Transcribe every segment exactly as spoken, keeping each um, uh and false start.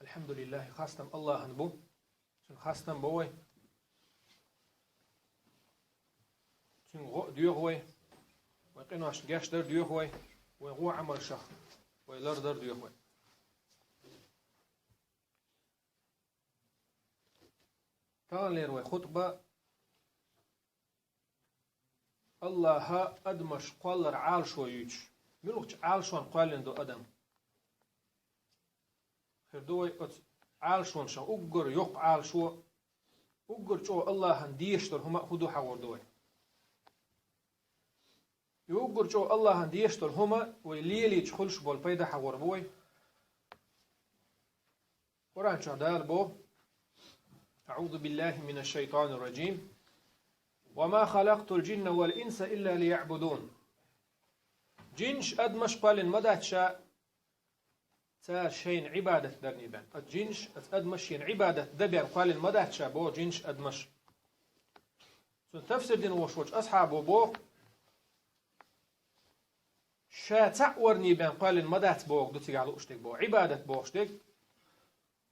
Алхьамдулиллахь, хастам Аллахьан бу. Цуьнан хастам бо вай. Цуьнан гӀо а доьху вай. Вай къиношна гечдар доьху вай. Вай гӀо Ӏамалшах вай лардар доьху вай. Таханлера вай хутба Аллахьа адамаш кхоллар Ӏалашо юьйцуш. Муьлхачу Ӏалашонна кхоьллина ду адам? Хир ду вай оцу Ӏалашонашах уггар йоккха Ӏалашо, уггар чӀогӀа Аллахьан дезаш долу хӀума а хӀун ду хьахор ду вай. И уггар чӀогӀа Аллахьан дезаш долу хӀума вай лелийча хуьлуш болу пайда хьахор бу вай. Къуръан чохь Дала боху: أعوذ بالله من الشيطان الرجيم. وما خلقت الجن والإنس إلا ليعبدون. Жинаш, адамаш кхоьллина ма дац ша, цара шайна Ӏибадат дарний бен. Оцу жинаш, оцу адамаш шена Ӏибадат дан бен кхоьллина ма дац ша, боху жинаш, адамаш. Цуьнан тафсир дина волуш волчу асхьабо боху: ша цхьаъ варний бен кхоьллина ма дац боху ду цигахь лууш дерг боху. Ӏибадат бохуш дерг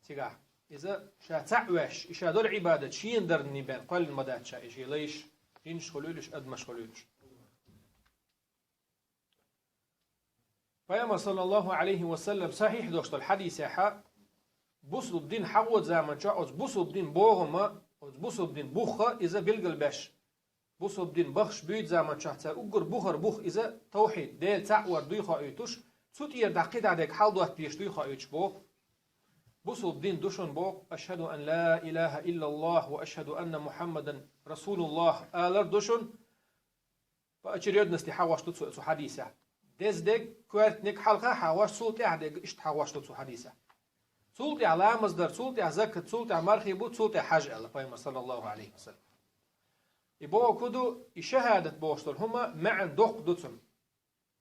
цигахь. Иза ша цхьаъ ваьш, и ша долу Ӏибадат шена дарний бен кхоьллина ма дац ша, и шен лайш, жинаш хуьлуьйлуш, адамаш хуьлуьйлуш. Пайхамар, саллаллаху Ӏалайхи ва саллам, сахьихь долуш долу хьадисехьа, бусулба дин хьахо заман чохь оцу бусулба дин богӀума, оцу бусулба дин бухха иза билгалбеш. Бусулба дин бахаш буьйцу заман чохь цара уггар бухара бух иза тавхьид, Дела цхьаъ вар дуй хоуьйтуш, цу тӀера дӀа кхидӀа дерг хьалдоттадеш дуй хоуьйтуш боху. Бусулба дин ду шуна боху: «Ашхаду ан ла илаха иллаллах ва ашхаду анна Мухаммадан расулуллах», алар ду шуна. По очередности хьахош ду цо цу хьадисехь. Деза дерг, коьртаниг хьалха хьахош, цул тӀаьхьа дерг иштта хьахош ду цу хьадисехь. Цул тӀаьхьа ламаз дар, цул тӀаьхьа закат, цул тӀаьхьа мархий бу, цул тӀаьхьа хьаж аьлла пайхамар, саллаллаху Ӏалайхи ва саллам. И боху ду, и шахадат бохуш долу хӀума маьӀна доккха ду цунна.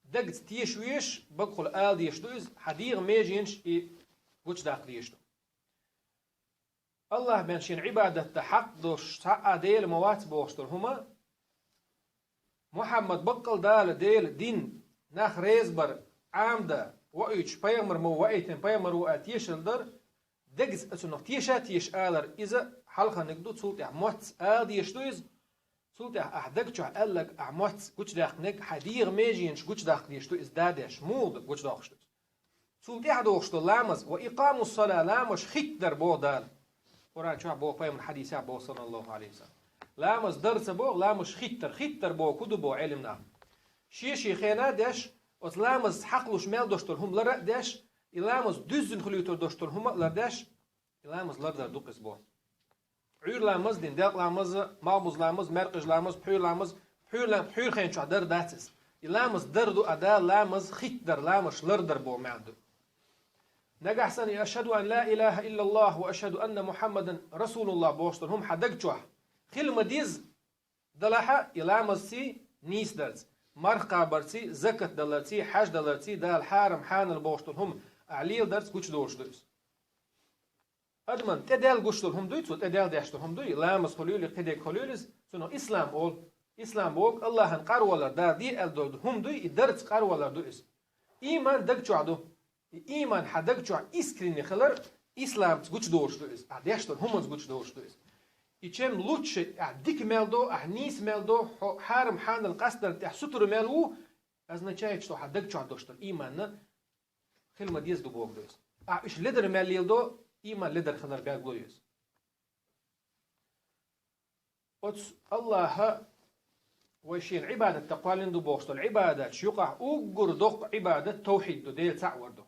Дагца теша веш, багахула ала дезаш ду иза, хьан дегӀан меженаш и гучудаккха дезаш ду. Аллахь бен шена Ӏибадат дан хьакъ долуш цхьа а Дела ма вац бохуш долу хӀума, Мухьаммад баккъал Дала Дела дин, нах реза бар, Ӏамда, воуьйтуш пайхамар ма ву, ваийтина пайхамар ву аьлла тешалла дар, дагца оцунах теша а теша алар, иза хьалханиг ду, цул тӀаьхьа моцца ала дезаш ду иза, цул тӀаьхьа ахь даг чохь аьлларг, ахь моцца гучудаьккхинарг, хьан дегӀан меженаш гучудаккха дезаш ду иза да деш, муха ду гучудоккхуш ду иза. Цул тӀаьхьа дохуш долу ламаз, ва икъамус-сала, ламазаш хӀиттадар боху Дала. Къуръан чохь боху, пайхамар хьадисехь боху, саллаллаху Ӏалайхи ва саллам. Ламаз дар ца боху, ламазаш хӀиттар. ХӀиттар боху хӀун ду боху Ӏелимнаха. Шен-шен хенахь деш, оцу ламазца хьакхалуш мел долуш долу хӀума лар а деш, и ламаз дуьззина хуьлуьйтур долуш долу хӀума а лар деш, и ламаз лардар ду-кх иза боху. Ӏуьйра ламаз дина, делкъа ламаз, малхбуза ламаз, маьркӀажа ламаз, пхьуьйра ламаз, пхьуьйра лам-, пхьуьйра хен чохь дар дац иза. И ламаз дар ду, а Дала ламаз хӀиттадар, ламазаш лардар боху маьӀна ду. Нагахь санна и ашхаду ан ла илаха иллаллах ва ашхаду анна Мухьаммадан расулуллах бохуш долу хӀума хьан даг чохь хила ма деза, далахьа, и ламазций, нийса дарца, марха кхабарций, закат даларций, хьаж даларций, Дала хьарам, хьанал бохуш долу хӀума ахь леладарца гучудолуш ду иза. Адаман тӀедаьлла гуш долу хӀума дуй, цо тӀедаьлла деш долу хӀума дуй, ламаз хуьлийла, кхидерг хуьлийла иза, цунах ислам олу. Ислам боху Аллахьан къарвалар, Дала де аьлла долу хӀума дуй, и дарца къарвалар ду иза. Ийман даг чохь ду. И ийман хьан даг чохь искренне хилар, исламца гучудолуш ду иза, ахь деш долу хӀуманца гучудолуш ду иза. И чем лучше ахь дика мел до, ахь нийса мел до, хьо хьарам хьанал къастарна тӀехь сутара мел ву, означает, что хьан даг чохь долуш долу ийманна хила ма деза ду боху ду иза. Ахь уьш ледар мел леладо, ийман ледар хилар билгало ю иза. Оцу Аллахьа вай шена Ӏибадат дан кхоьллина ду бохуш долу Ӏибадаташ юкъахь уггар доккха Ӏибадат тавхьид ду, Дела цхьаъ вар ду.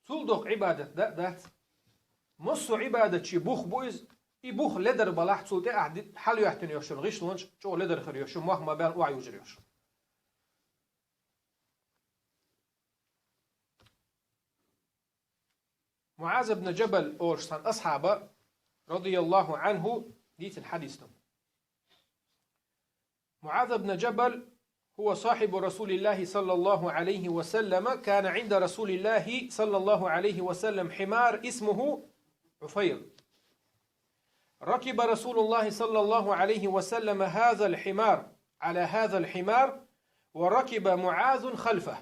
Цул доккха Ӏибадат да а дац. Массо а Ӏибадатчий бух бу иза, и бух ледар балахь, цул тӀе ахь ди-, хьалайоьттина йолуш йолу гӀишлонаш чӀогӀа ледар хир йолуш ю, мох ма баьлла охьаюжар йолуш. МуӀаз ибн Джабал олуш цхьана асхьаба, радияллаху Ӏанху, дийцина хьадис ду. МуӀаз ибн Джабал هو صاحب رسول الله صلى الله عليه وسلم، كان عند رسول الله صلى الله عليه وسلم حمار اسمه عفير. ركب رسول الله صلى الله عليه وسلم هذا الحمار، على هذا الحمار، وركب معاذ خلفه.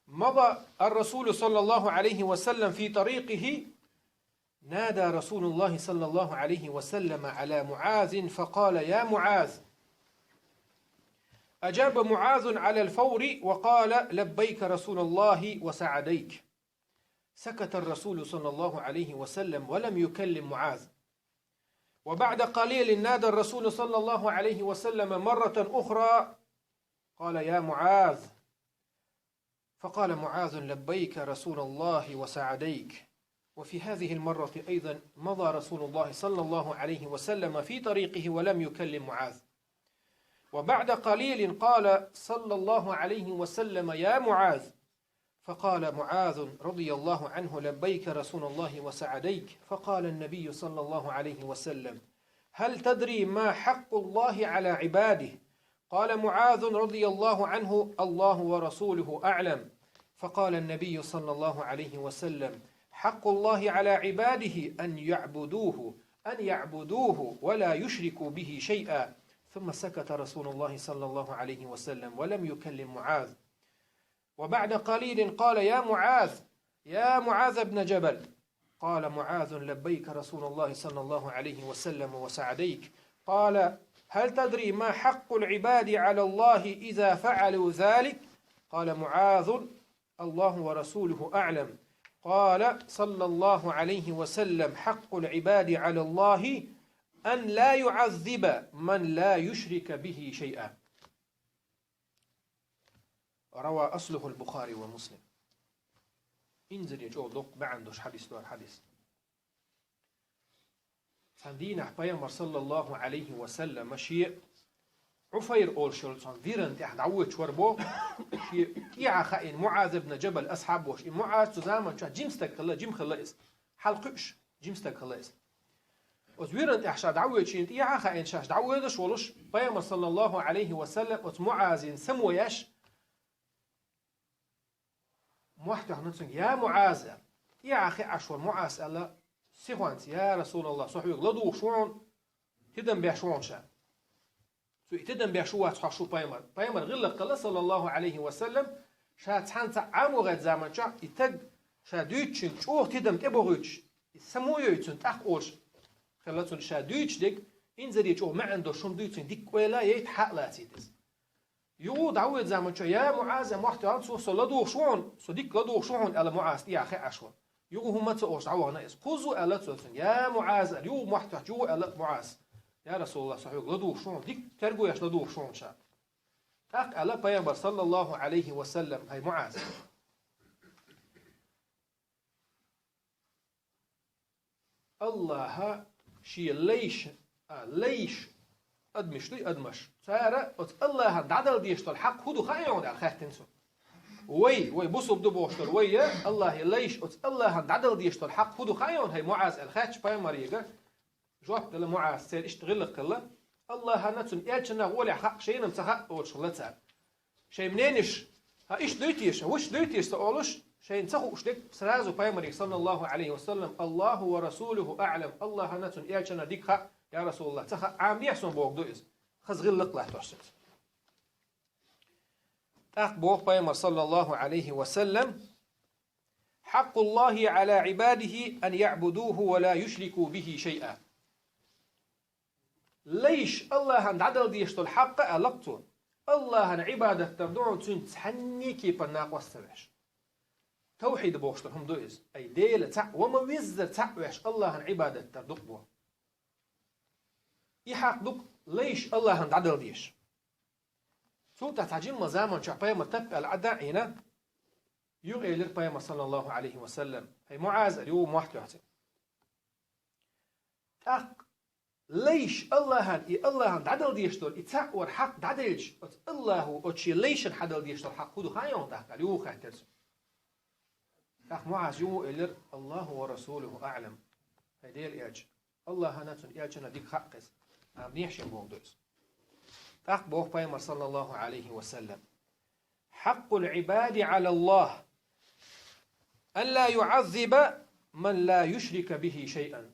مضى الرسول صلى الله عليه وسلم في طريقه، نادى رسول الله صلى الله عليه وسلم على معاذ فقال: يا معاذ. أجاب معاذ على الفور وقال: لبيك رسول الله وسعديك. سكت الرسول صلى الله عليه وسلم ولم يكلم معاذ. وبعد قليل نادى الرسول صلى الله عليه وسلم مرة أخرى، قال: يا معاذ. فقال معاذ: لبيك رسول الله وسعديك. وفي هذه المرة أيضا مضى رسول الله صلى الله عليه وسلم في طريقه ولم يكلم معاذ. وبعد قليل قال صلى الله عليه وسلم: يا معاذ. فقال معاذ رضي الله عنه: لبيك رسول الله وسعديك. فقال النبي صلى الله عليه وسلم: هل تدري ما حق الله على عباده؟ قال معاذ رضي الله عنه: الله ورسوله أعلم. فقال النبي صلى الله عليه وسلم: حق الله على عباده أن يعبدوه، أن يعبدوه ولا يشركوا به شيئا. ثم سكت رسول الله صلى الله عليه وسلم ولم يكلم معاذ. وبعد قليل قال: يا معاذ، يا معاذ بن جبل. قال معاذ: لبيك رسول الله صلى الله عليه وسلم وسعديك. قال: هل تدري ما حق العباد على الله إذا فعلوا ذلك؟ قال معاذ: الله ورسوله أعلم. قال صلى الله عليه وسلم: حق العباد على الله أن لا يعذب من لا يشرك به شيئا. روى أصله البخاري ومسلم. Инзаре чӀогӀа доккха бӀаьнна долуш хьадис ду хӀара хьадис. Цхьана дийнахь Пайхамар, саллаллаху Ӏалайхи ва саллама, шен Ӏуфайр олуш йолу цхьана виран тӀехь дӀавоьдуш вара боху, шен тӀехьа хаийна МуӀаз ибн Джабал асхьаб волуш. И МуӀаз цу заманчохь жима стаг хилла, жима хилла иза. Хьалкхуьуш, жима стаг хилла иза. Оцу виран тӀехь ша дӀавоьдуш, шена тӀехьа а хаийна, шаьш дӀавоьдуш волуш, Пайхамар, саллаллаху Ӏалайхи ва саллам, оцу МуӀазин само еш, мохь тоьхна цуьнга: «Я МуӀаз», – аьлла. ТӀехьа хиъна вара МуӀаз, аьлла, сихонца: «Я Расулаллах, со хьоьга ладугӀуш ву хьуна, тидам беш ву хьуна ша». Цо и тидам беш ву, вац хьо шу пайхамар. Пайхамар гӀиллакх хилла, саллаллаху Ӏалайхи ва саллам, ша цхьаьнца Ӏамо гӀерта заманчохь и стаг ша дуьйцучуьнга чӀогӀа тидам тӀебохуьйтуш, и само йой цуьнан тӀаккха олуш хилла цунна ша дуьйцуш дерг, инзаре чӀогӀа маьӀна долуш хӀума дуьйцу, цуьнан дика ойла яйта, хьа а лацийта иза. Юха дӀавоьду заманчохь: «Я МуӀаз», – аьлла мохь тоьхна цо, – «со ладугӀуш ву хьуна, со дика ладугӀуш ву хьуна», – аьлла МуӀаз тӀехьа хиъна вара. Юха хӀумма а ца олуш дӀавахана иза. Кхузза аьлла цо цуьнга: «Я МуӀаз», – аьлла, юха мохь тоьхча, юха аьлла МуӀаз: «Я Расулаллах, со хьоьга ладугӀуш ву хьуна, дика терго еш ладугӀуш ву хьуна ша». ТӀаккха аьлла Пайхамар, саллаллаху Ӏалайхи ва саллам: «ХӀай МуӀаз, Аллаха шен лайш, а, лайш, адамаш дуй, адамаш, цара оцу Аллахана дӀадала дезаш долу хьакъ хӀун ду хаьий хьуна?» – аьлла хаьттина цо. «Вай, вай бусулба ду бохуш долу вай, я Аллахе лайш, оцу Аллахана дӀадала дезаш долу хьакъ хӀун ду хаьий хьуна, хӀай МуӀаз?» – аьлла хаьттича, Пайхамаре жоп делла МуӀаз, церан иштта гӀиллакх хилла: «Аллахана, цуьнан элчанна гӀолехь хаьа, шайна-м ца хаьа», – олуш хилла цара. Шайн мненеш: «ХӀан, иштта дуй теша, вуьш дуй теша ца олуш, шайна ца хууш дерг сразу Пайхамаре, саллаллаху Ӏалайхи ва саллам: „Аллаху ва расулуху аӀлам“, Аллахана, цуьнан элчанна дика хаьа, я Расулаллах, ца хаьа, Ӏамадехьа суна бохург ду иза. Хаза гӀиллакх латтош цуьнца». ТӀаккха боху Пайхамар, саллаллаху Ӏалайхи ва саллам: «Хьаккъуллахи Ӏала Ӏибадихи ан яӀбудуху ва ла юшрику бихи шайъа». Лайш Аллахана дӀадала дезаш долу хьакъ, аьлла цо, Аллахана Ӏибадат дар ду хьуна, цуьнца цхьанне а кепара накъост ца веш. Тавхьид бохуш долу хӀума ду иза. Ай, Дела цхьаъ, ва ма веззара цхьаъ веш, Аллахана Ӏибадат дар ду-кх боху. И хьакъ ду-кх лайш Аллахана дӀадала дезаш. Цул тӀаьхьа цхьа жимма заманчохь Пайхамар таппа аьлла Ӏадда а Ӏийна, юха элира Пайхамар, саллаллаху Ӏалайхи ва саллам: «ХӀай МуӀаз», – аьлла, юха мохь тоьхна цуьнга. ТӀаккха лайш Аллахана, и Аллахана дӀадала дезаш долу, и цхьаъ вар хьакъ дӀаделча, оцу Аллахо оцу шен лайшана хьадала дезаш долу хьакъ хӀун ду хаьий хьуна тӀаккха, аьлла, юха хаьттира цо. ТӀаккха МуӀаз юха элира: «Аллаху ва расулуху аӀлам». ХӀай Делан элча, Аллахана, цуьнан элчанна дика хаьа иза. Амма нехьа шен бохург ду иза. ТӀаккха боху Пайхамар, саллаллаху Ӏалайхи ва саллам: «Хьаккъул Ӏибади Ӏала Аллах ан ла юӀаззиба ман ла юшрика бихи шайъан».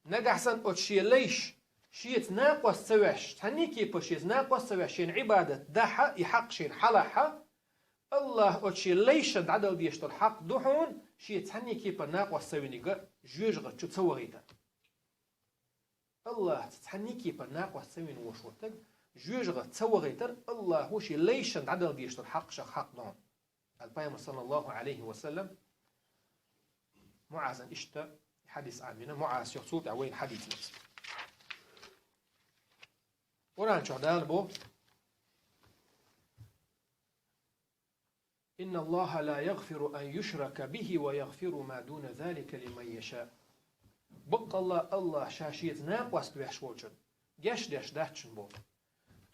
Нагахь санна оцу шен лайш шеца накъост ца веш, цхьанне а кепара шеца накъост ца веш, шена Ӏибадат дахь а, и хьакъ шена хьалахь а, Аллахь оцу шен лайшна дӀадала дезаш долу хьакъ ду хьуна, шен цхьанний кепара накъост ца винарг жоьжахати чу ца вахийтар. Аллахьца цхьанний кепара накъост ца вина волуш волу стаг жоьжахати ца вахийтар, Аллахьо шен лайшна дӀадала дезаш долу хьакъ шах хьакъ ду хьуна. Аьлла Пайхамар, саллаллаху Ӏалайхи ва саллам, МуӀазан иштта хьадис Ӏамийна, МуӀаз йоху цул тӀаьхьа вайна хьадис дац. Къуръан чохь Дала боху: «Инна Аллаха ла ягъфиру ан юшрака бихи ва ягъфиру ма дуна залика лиман яша». Баккъалла Аллахь Ша Шеца накъост веш волчун гечдеш дац шуна боху.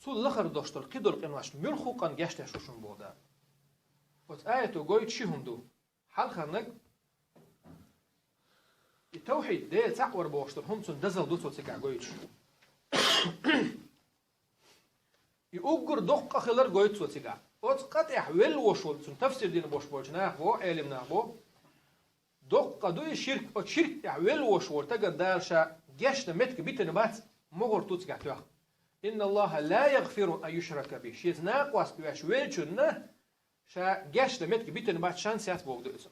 Цул лахара долуш долу кхидолу къинош муьлхха а къан гечдеш ву шуна боху Дала. Оцу аято гойтуш ши хӀума ду. Хьалхарниг, и тавхьид, Дела цхьаъ вар бохуш долу хӀума цунна дазалла ду цо цигахь гойтуш. И уггар доккха къа хилар гойту цо цигахь. Оцу къа тӀехь велла волуш волу, цунна тафсир дина болуш болчу наха боху, Ӏелам наха боху, доккха къа ду и ширк, оцу ширк тӀехь велла волуш волу стагана Дала Ша гечдан меттиг битина бац, могӀар ду цигахь тоьхна. «Инна Аллаха ла ягъфиру ан юшрака бихи». Шеца накъост веш веллачунна Ша гечдан меттиг битина бац, шанс яц боху ду иза.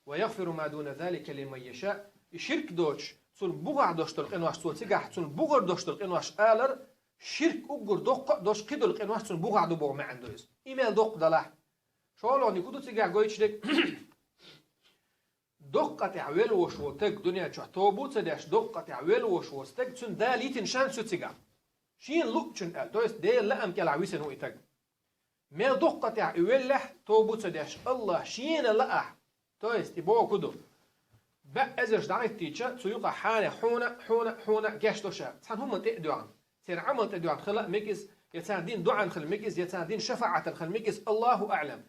«Ва ягъфиру ма дуна залика лиман яша». И ширк доцуш, цунна бухахь долуш долу къинош цо цигахь, цунна бухара долуш долу къинош алар, ширк уггар доккха а долуш, кхидолу къинош цунна бухахь ду боху маьӀна ду иза. И мел доккха далахь. ШолгӀаниг хӀун ду цигахь гойтуш дерг? Доккха къа тӀехь велла волуш волу стаг, дуьнен чохь тоба а ца деш, доккха къа тӀехь велла волуш волу стаг, цунна Дала йитина шанс ю цигахь. Шена луучун аьлла, то есть Делан лаам кӀелахь висина ву и стаг. Мел доккха къа тӀехь и веллехь, тоба а ца деш, Аллахь Шена лаахь, то есть и боху хӀун ду? БӀе эзарш дӀахӀиттийча, цу юкъахь хьанех хьуна, хьуна, хьуна гечдо Ша. Цхьана хӀуманна тӀе а доьгӀна. Церан Ӏамал тӀе доьгӀна хила а мегий иза, я царна дина доӀанна хила мегий иза, я царна дина шафаӀатана хила мегий иза, Аллаху аӀлам.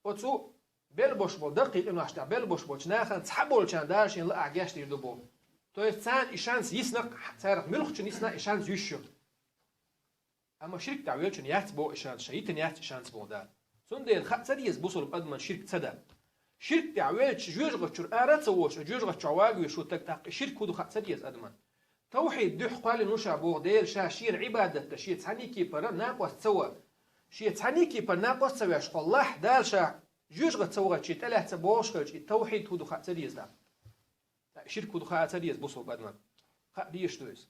Оцу белла болуш болу даккхий къинош тӀехь белла болуш болчу нахана цхьаболчарна Дала Шена лаахь гечдийр ду боху. То есть царна и шанс йисна, царах муьлххачунна йисна и шанс йиш ю. Амма ширк тӀехь веллачунна яц боху и шанс, Ша йитина яц и шанс боху Дала. Цундела хаа ца деза бусалба адамна ширк ца дан. Ширк тӀехь веллачу жоьжахати чуьра ара а ца волуш, жоьжахати чохь вагавеш ву стаг, тӀаккха и ширк хӀун ду хаа ца деза адамна. Тавхьид дуьхьа кхоьллина ву ша боху Дела, Ша Шена Ӏибадат дан, Шен цхьанний кепара накъост ца ван. Шен цхьанний кепара накъост ца веш, кху лахь Дала Ша жоьжахати ца вахийтар, Шен тӀелаьцна бохуш хилча, и тавхьид хӀун ду хаа ца деза тӀаккха. Ткъа ширк хӀун ду хаа ца деза бусалба адамна. Хаа дезаш ду иза.